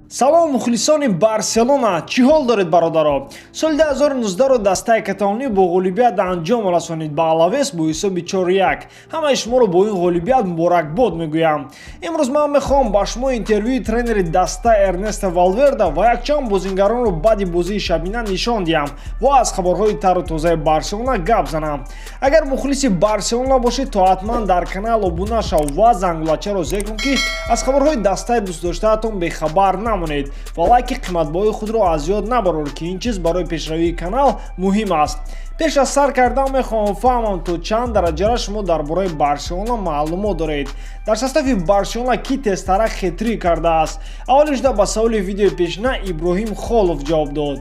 Салом, мухлисони Барселона! Чӣ ҳол доред, бародаро? Соли 2019-ро дастаи каталонӣ бо ғолибият анҷом расонид ба Алавес бо ҳисоби 4-1. Ҳамаи шуморо бо ин ғолибият муборакбод мегӯям. Имрӯз ман мехоҳам ба шумо интервюи тренери даста Эрнесто Валверда ва якчанд бозингаронро баъди бозии шабина нишон диҳам ва аз хабарҳои тару тозаи Барселона гап занам. Агар мухлиси Барселона бошед, то ҳатман дар канал обуна шав ва зангулачаро зер кун, ки аз хабарҳои дастаи дӯстдоштаатон бехабар намонед, ва лайки қиматбоҳои худро аз ёд набарор, ки ин чиз барои пешравии канал муҳим аст. Пеш аз сар кардан мехоҳам фаҳмам, то чанд дараҷара шумо дар бораи Барселона маълумот доред. Дар состави Барселона кӣ тезтарак хет-трик кардааст? Аввалин шуда ба саволи видеои пешина Иброҳим Холов ҷавоб дод.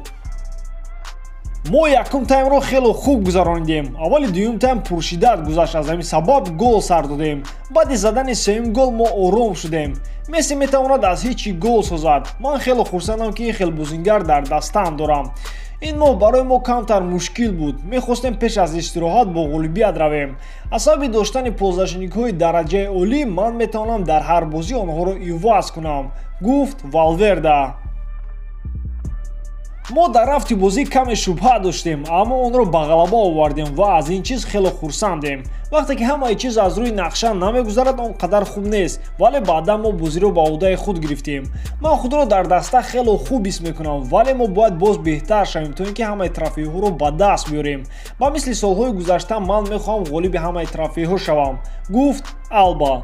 Мо якум таймро хело хуб гузаронидем. Аввали дуюм тайм пуршиддат гузашт, аз ҳамин сабаб гол сар додем. Баъди задани сеюм гол мо ором шудем. Месси метавонад аз ҳеҷ чӣ гол созад. Ман хело хурсандам, ки ин хел бозингар дар дастаам дорам. Ин моҳ барои мо камтар мушкил буд. Мехостем пеш аз истироҳат бо ғолибият равем. Аз сабаби доштани полузащитникҳои дараҷаи олӣ ман метавонам дар ҳар бозӣ онҳоро иваз кунам, гуфт Валверда. Мо дар рафти бозӣ каме шубҳа доштем, аммо онро ба ғалаба овардем ва аз ин чиз хеле хурсандем. Вақте ки ҳамаи чиз аз рӯи нақша намегузарад, он қадар хуб нест, вале баъдан мо бозиро ба ӯҳдаи худ гирифтем. Ман худро дар даста хело хуб ҳис мекунам, вале мо бояд боз беҳтар шавем, то ин ки ҳамаи трофейҳоро ба даст биёрем. Ба мисли солҳои гузашта ман мехоҳам ғолиби ҳамаи трофейҳо шавам, гуфт Алба.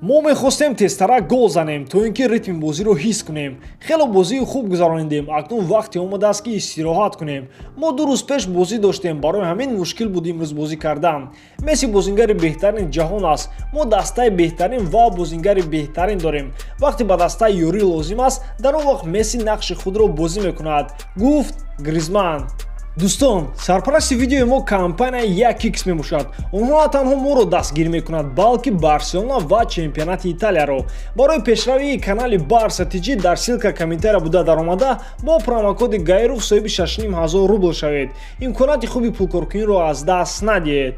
Мо мехостем тезтарак гол занем, то ин ки ритми бозиро ҳис кунем. Хело бозии хуб гузаронидем. Акнун вақте омадааст, ки истироҳат кунем. Мо 2 рӯз пеш бозӣ доштем, барои ҳамин мушкил буд имрӯз бозӣ кардан. Месси бозингари беҳтарини ҷаҳон аст. Мо дастаи беҳтарин ва бозингари беҳтарин дорем. Вақте ба дастаи ёрӣ лозим аст, дар он вақт Месси нақши худро бозӣ мекунад, гуфт Гризман. Дӯстон, сарпарасти видеои мо компания 1x мебошад. Онҳо на танҳо моро дастгирӣ мекунад, балки Барселона ва чемпионати Италияро. Барои пешравии канали Барса Тҷ дар ссылка комментария буда даромада, бо промокоди Гайров соҳиби 6500 рубл шавед. Имконияти хуби пулкоркуниро аз даст надиҳед.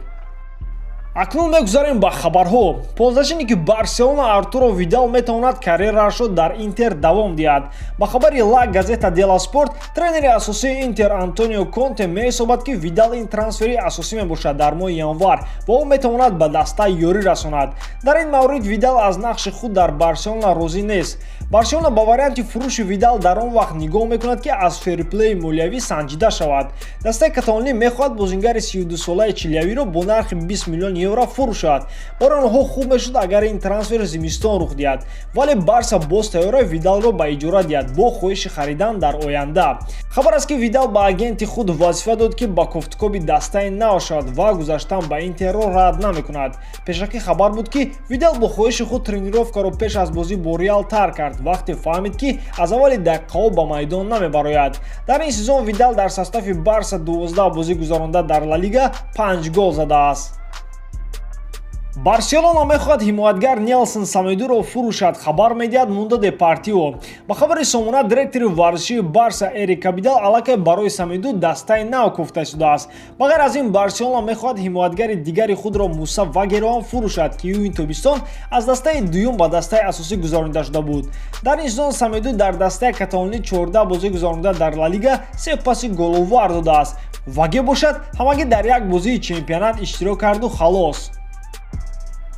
Акнун мегузарем ба хабарҳо. Полузащитники Барселона Артуро Видал метавонад карьераашро дар Интер давом диҳад. Ба хабари Ла Газета дела Спорт, тренери асосии Интер Антонио Конте меҳисобад, ки Видал ин трансфери асосӣ мебошад дар моҳи январ ва ӯ метавонад ба даста ёрӣ расонад. Дар ин маврид Видал аз нақши худ дар Барселона розӣ нест. Барселона ба варианти фурӯши Видал дар он вақт нигоҳ мекунад, ки аз ферплеи молиявӣ санҷида шавад. Дастаи каталонӣ мехоҳад бозингари 32-солаи чилиявиро бо нархи 20 миллион евро фурӯшад. Барои онҳо хуб мешуд, агар ин трансфер зимистон рух диҳад, вале Барса боз тайёра Видалро ба иҷора диҳад бо хоҳиши харидан дар оянда. Хабар аст, ки Видал ба агенти худ вазифа дод, ки ба кофтукоби дастаи нав шавад ва гузаштан ба Интерро рад намекунад. Пешакӣ хабар буд, ки Видал бо хоҳиши худ тренировкаро пеш аз бозӣ бо Реал тарк кард, вақте фаҳмид, ки аз аввали дақиқаҳо ба майдон намебарояд. Дар ин сезон Видал дар состави Барса 12 бозӣ гузаронда, дар Ла Лига 5 гол задааст. Барселона мехоҳад ҳимоятгар Нелсон Самедуро фурӯшад, хабар медиҳад Мундо Депортиво. Ба хабари сомона, директори варзишии Барса Эрик Абидал аллакай барои Самеду дастаи нав кофта шудааст. Ба ғайр аз ин, Барселона мехоҳад ҳимоятгари дигари худро Муса Вагеро ҳам фурӯшад, ки ӯ ин тобистон аз дастаи дуюм ба дастаи асосӣ гузаронида шуда буд. Дар ин сезон Самеду дар дастаи каталонӣ 14 бозӣ гузаронида, дар Ла Лига се паси головар додааст. Ваге бошад, ҳамагӣ дар як бозии чемпионат иштирок карду халос.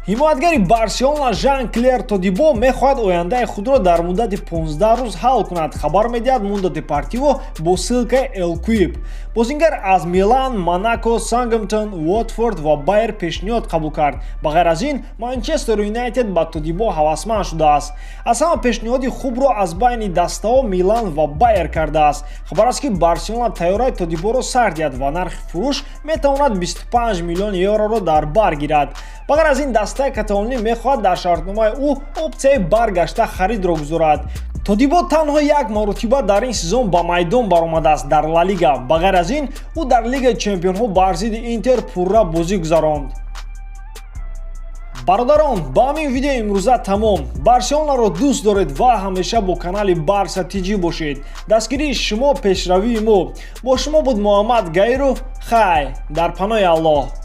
Ҳимоятгари Барселона Жан Клер Тодибо мехоҳад ояндаи худро дар муддати 15 рӯз ҳал кунад, хабар медиҳад Мундо Депортиво бо ссылкаи L'Equipe. Бозингар аз Милан, Монако, Саутгемптон, Уотфорд ва Байер пешниҳод қабул кард. Ба ғайр аз ин, Манчестер Юнайтед ба Тодибо ҳавасманд шудааст. Аз ҳама пешниҳоди хубро аз байни дастаҳо Милан ва Байер кардааст. Хабар аст, ки Барселона тайёраи Тодиборо сар диҳад ва нархи фурӯш метавонад 25 миллион евроро дар бар гирад. Ба ғайр аз ин, дастаи каталонӣ мехоҳад дар шартномаи ӯ опсияи баргашта харидро гузорад. Тодибо танҳо як маротиба дар ин сезон ба майдон баромадааст дар Ла Лига. Ба ғайр аз ин, ӯ дар Лигаи чемпионҳо бар зидди Интер пурра бозӣ гузаронд. Бародарон, ба ҳамин видео имрӯза тамом. Барселонаро дӯст доред ва ҳамеша бо канали Барса Тҷ бошед. Дастгирии шумо пешравии мо. Бо шумо буд Муҳаммад Гаиров. Хай, дар паноҳи Аллоҳ.